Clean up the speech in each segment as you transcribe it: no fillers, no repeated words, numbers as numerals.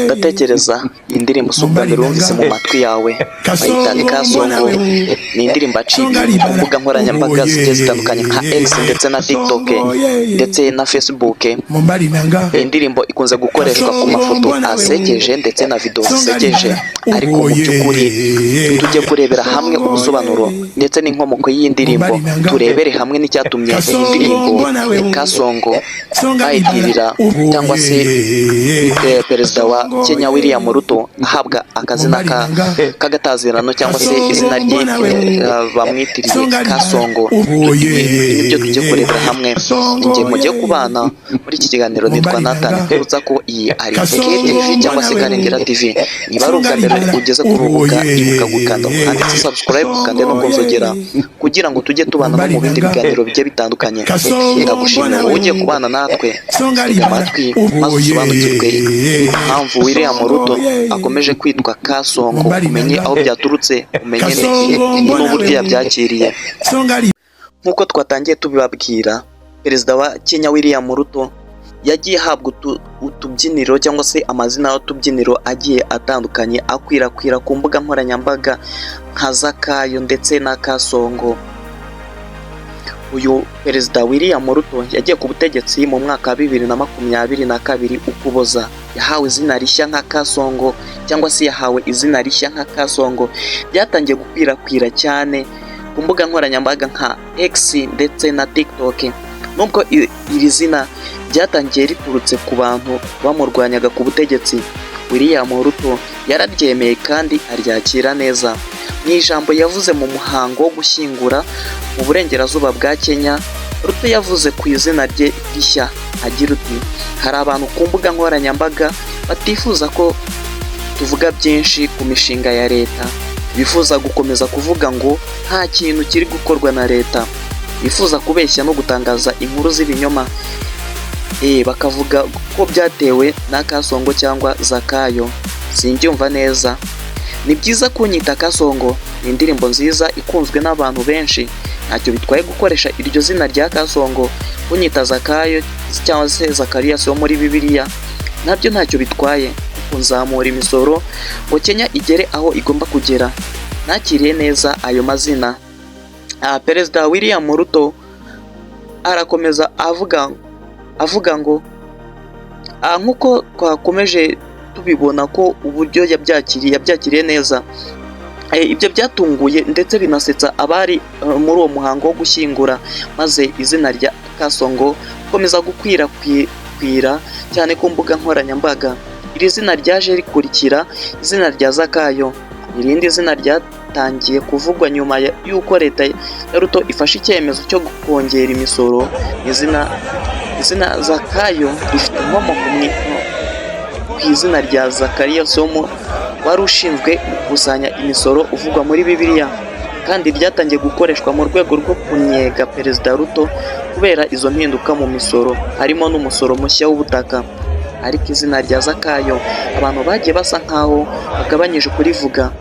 Ndatekereza iyi ndirimbo si ubwa mbere wumvise mu matwi yawe. Bayita Kasongo, ni indirimbo aciye ku mbuga nkoranyambaga zigiye zitandukanye nka X ndetse na TikTok ndetse na Facebook. Iyi ndirimbo ikunze gukoreshwa ku mafoto asekeje ndetse na video zisekeje, ariko mu by'ukuri tujye kurebera hamwe ubusobanuro ndetse n'inkomoko y'iyi ndirimbo, turebere hamwe n'icyatumye iyi ndirimbo Kasongo bayitirira cyangwa se perezida wa Kenya William Ruto ahabwa akazina k'agatazirano cyangwa se izina rye bamwitiriye Kasongo. Ibi nibyo tujye kurebera hamwe. Njye mugiye kubana muri iki kiganiro nitwa Nathan. Twibutsa ko iyi ari KTV cyangwa se Karengera TV. Niba ari ubwa mbere ugeze ku rubuga, ibuka gukanda handitse subscribe, ukande no kunzogera kugira ngo tujye tubana no mu bindi biganiro bigiye bitandukanye. Ndagushimira wowe ugiye kubana natwe. Tega amatwi maze usobanukirwe impamvu William Ruto akomeje kwitwa Kasongo, umenye aho byaturutse, umenye n'uburyo yabyakiriye. Nk'uko twatangiye tubibabwira, perezida wa Kenya William Ruto yagiye ahabwa utubyiniro cyangwa se amazina y'utubyiniro agiye atandukanye akwirakwira ku mbuga nkoranyambaga nka Zakayo ndetse na Kasongo. Uyu perezida William Ruto yagiye ku butegetsi mu mwaka wa 2022 Ukuboza. Yahawe izina rishya nka Kasongo cyangwa se yahawe izina rishya nka Kasongo, ryatangiye gukwirakwira cyane ku mbuga nkoranyambaga nka X ndetse na TikTok. Nubwo iri zina ryatangiye riturutse ku bantu bamurwanyaga ku butegetsi, William Ruto yararyemeye kandi aryakira neza. Mu ijambo yavuze mu muhango wo gushyingura mu burengerazuba bwa Kenya, Ruto yavuze ku izina rye rishya agira uti: "Hari abantu ku mbuga nkoranyambaga batifuza ko tuvuga byinshi ku mishinga ya leta, bifuza gukomeza kuvuga ngo nta kintu kiri gukorwa na leta, bifuza kubeshya no gutangaza inkuru z'ibinyoma, bakavuga ko byatewe na Kasongo cyangwa Zakayo. Sinbyumva neza. Ni byiza kunyita Kasongo, ni indirimbo nziza ikunzwe n'abantu benshi. Ntacyo bitwaye gukoresha iryo zina rya Kasongo. Kunyita Zakayo cyangwa se Zakariyasi wo muri Bibiliya nabyo ntacyo bitwaye, kuko nzamura imisoro ngo Kenya igere aho igomba kugera. Nakiriye neza ayo mazina." Perezida William Ruto arakomeza avuga ngo nk'uko twakomeje tubibona ko uburyo yabyakiriye neza. Ibyo byatunguye ndetse binasetsa abari muri uwo muhango wo gushyingura, maze izina rya Kasongo gukomeza gukwirakwira cyane ku mbuga nkoranyambaga. Iri zina ryaje rikurikira izina rya Zakayo, irindi zina ryatangiye kuvugwa nyuma y'uko leta ya Ruto ifashe icyemezo cyo kongera imisoro. Izina Zakayo rifite inkomoko ku izina rya Zakariya Somo wari ushinzwe gukusanya imisoro uvugwa muri Bibiliya, kandi ryatangiye gukoreshwa mu rwego rwo kunnyega Perezida Ruto kubera izo mpinduka mu misoro, harimo n'umusoro mushya w'ubutaka. Ariko izina rya Zakayo abantu bagiye basa nkaho bagabanyije kurivuga.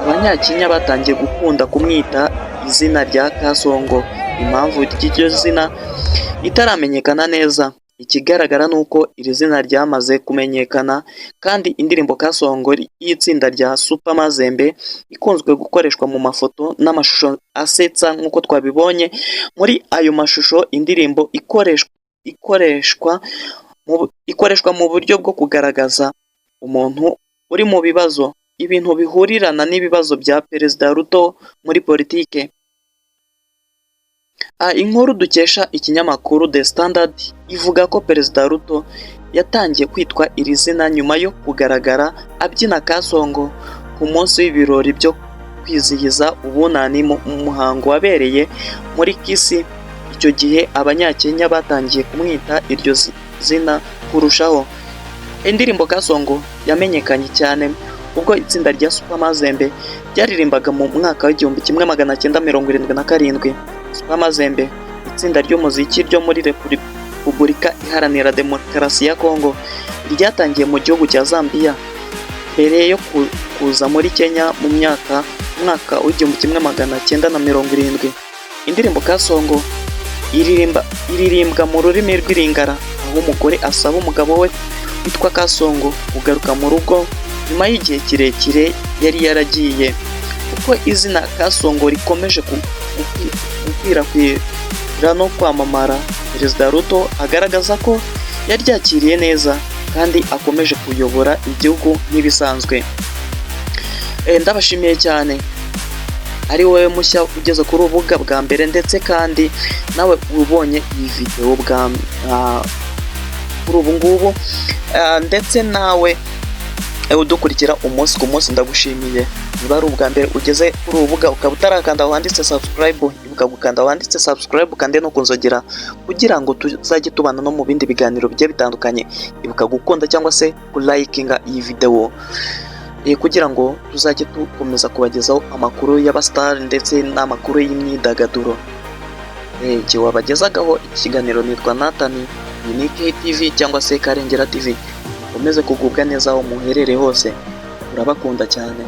Abanyakenya batangiye gukunda kumwita izina rya Kasongo, impamvu ry'iryo zina itaramenyekana neza. Ikigaragara ni uko iri zina ryamaze kumenyekana, kandi indirimbo Kasongo y'itsinda rya Super Mazembe ikunzwe gukoreshwa mu mafoto n'amashusho asetsa nk'uko twabibonye muri ayo mashusho. Indirimbo ikoreshwa mu buryo bwo kugaragaza umuntu uri mu bibazo, ibintu bihurirana n'ibibazo bya Perezida Ruto muri politike. Inkuru dukesha ikinyamakuru The Standard ivuga ko Perezida Ruto yatangiye kwitwa iri zina nyuma yo kugaragara abyina Kasongo ku munsi w'ibirori byo kwizihiza ubunani mu muhango wabereye muri Kisii. Icyo gihe Abanyakenya batangiye kumwita iryo zina kurushaho. Indirimbo Kasongo yamenyekanye cyane ubwo itsinda rya Super Mazembe ryaririmbaga mu mwaka wa 1977. Super Mazembe, itsinda ry'umuziki ryo muri Repubulika Iharanira Demokarasi ya Kongo, ryatangiye mu gihugu cya Zambia mbere yo kuza muri Kenya mu mwaka wa 1970. Indirimbo Kasongo iririmbwa mu rurimi rw'Ilingala, aho umugore asaba umugabo we witwa Kasongo ugaruka mu rugo nyuma y'igihe kirekire yari yaragiye. Kuko izina Kasongo rikomeje gukwirakwira no kwamamara, Perezida Ruto agaragaza ko yaryakiriye neza kandi akomeje kuyobora igihugu nk'ibisanzwe. Ndabashimiye cyane, ari wowe mushya ugeze kuri urubuga bwa mbere, ndetse kandi nawe ubonye iyi videwo bwa kuri ubu ngubu, ndetse nawe udukurikira umunsi ku munsi, ndagushimiye. Niba ari ubwa mbere ugeze kuri ubu rubuga ukaba utarakanda aho handitse subscribe, ibuka gukanda aho handitse subscribe kandi no kunzogera kugira ngo tuzajye tubana no mu bindi biganiro bigiye bitandukanye. Ibuka gukunda cyangwa se kulayikinga iyi videwo kugira ngo tuzajye dukomeza kubagezaho amakuru y'abasitari ndetse n'amakuru y'imyidagaduro. Igihe wabagezagaho ikiganiro nitwa Nathan, iyi ni KTV cyangwa se Karengera TV. Mukomeze kugubwa neza aho muherereye hose, turabakunda cyane.